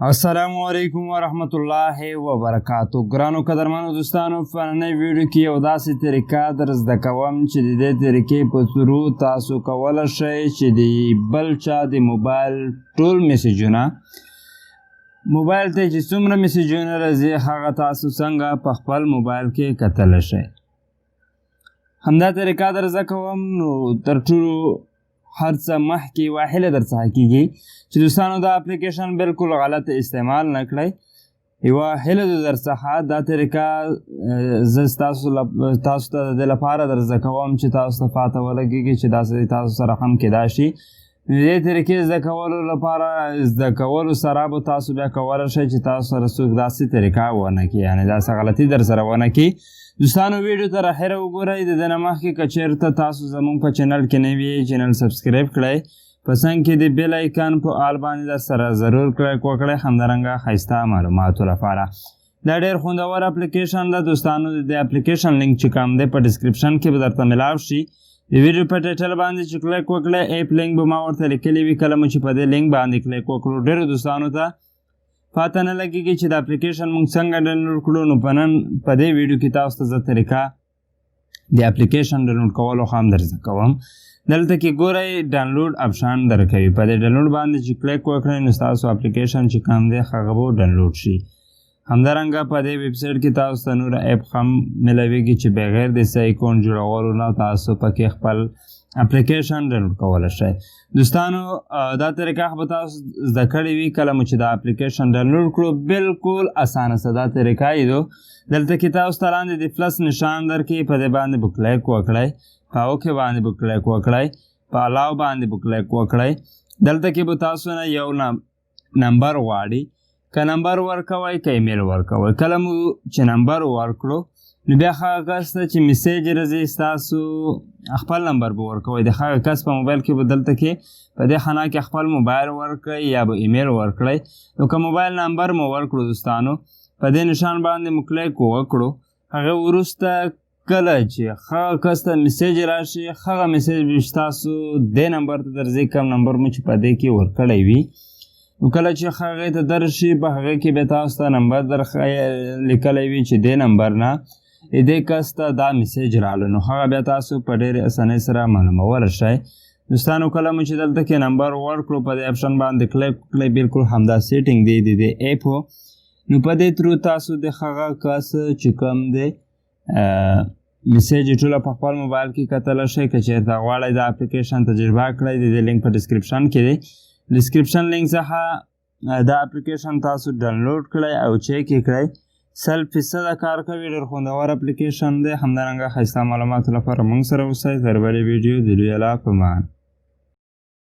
السلام علیکم ورحمت الله وبرکاتو. ګرانو قدرمنو دوستانو، په ننۍ ویډیو کې یو داسې طریقه در زده کوم چې د دې طریقې په through تاسو کولی شئ چې د بل چا د موبایل ټول میسجونه، موبایل ته چې څومره میسجونه راځي، هغه تاسو څنګه په خپل موبایل کې کتلی شئ. همدا طریقه در زده کوم. نو تر ټولو هر څه مخکې یوه هیله در څخه کېږي چې دوستانو، دا اپلیکیشن بالکل غلط استعمال نه کړئ. یوه هیله ده در څخه، دا طریقه زه تاسو ته د دې لپاره در زده کوم چې تاسو ته پاته ولګېږي چې داسې تاسو سره هم کېدای شي. د دې طریقې زده کولو لپاره، زده کولو سره به تاسو بیا کولی شئ چې تاسو سره څوک داسې طریقه ونه کړي، یعنې داسې غلطي در سره ونه کړي. دوستانو، ویډیو تر اخره وګورئ. د دې نه مخکې که چېرته تاسو زموږ په چینل کې نه وي، چینل subscribe کړئ، په څنګ کې د bell icon په all باندې در سره ضرور کلیک وکړئ. همدارنګه ښایسته معلوماتو لپاره، دا ډېر خوندور اپلیکیشن ده. دوستانو، د دې اپلیکیشن لینک چې کوم دی، په description کې به درته ملاو شي. د ویډیو په title باندې چې کلیک وکړئ، app link به ما ورته لیکلی وي. کله مو چې په دې لینک باندې کلیک وکړو، ډېرو دوستانو ته پاته نه لګېږي چې د اپلیکیشن موږ څنګه ډاونلوډ کړو. نو په نن په دې ویډیو کې تاسو ته زه طریقه د اپلیکیشن ډاونلوډ کولو هم در زده کوم. دلته کې ګورئ، download option درکوي. په دې ډاونلوډ باندې چې کلیک وکړئ، نو ستاسو اپلیکیشن چې کوم دی، هغه به ډاونلوډ شي. همدارنګه په دې ویبسایټ کې تاسو ته نور app هم ملاویږي چې بغیر د څه اکاونټ جوړولو نه تاسو پکې خپل اپلیکیشن ډاونلوډ کولی شئ. دوستانو، دا طریقه خو به تاسو زده کړې وي. کله مو چې دا اپلیکیشن ډاونلوډ کړو، بالکل اسانه ساده طریقه یې ده. دلته کې تاسو ته لاندې د plus نشان درکوي، په دې باندې به کلیک وکړئ، په okay باندې به کلیک وکړئ، په allow باندې به کلیک وکړئ. دلته کې به تاسو نه یو نمبر غواړي، که نمبر ورکوئ که ایمیل ورکوئ. کله مو چې نمبر ورکړو، نو بیا هغه کس ته چې میسج راځي، ستاسو خپل نمبر به ورکوئ. د هغه کس په موبایل کې به دلته کې په دې خانه کې خپل موبایل ورکړئ یا به ایمیل ورکړئ. نو که موبایل نمبر مو ورکړو دوستانو، په دې نشان باندې مو کلیک وکړو، هغه وروسته کله چې هغه کس ته میسج راشي، هغه میسج به ستاسو دې نمبر ته درځي، کوم نمبر مو چې په دې کې ورکړی وي. نو کله چې هغې ته درشي، په هغې کې به تاسو ته نمبر در لیکلی وي چې دې نمبر نه دې کس ته دا میسج رالو. نو هغه بیا تاسو په ډېرې اسانۍ سره معلومولی شئ. دوستانو، کله مو چې دلته کې نمبر ورکړو، په دې option باندې کلیک وکړئ، بالکل همدا setting دی د دې app. نو په دې through تاسو د هغه کس چې کوم دی میسج ټوله په خپل موبایل کې کتلی شئ. که چېرته غواړئ دا اپلیکیشن تجربه کړئ، د دې لینک په description کې دی. description link څخه دا اپلیکیشن تاسو ډاونلوډ کړئ او چیک یې کړئ. 100% کار کوي، ډېر خوندور اپلیکیشن دی. همدارنګه ښایسته معلوماتو لپاره موږ سره اوسئ. تر بلې ویډیو، د لوی الله په امان.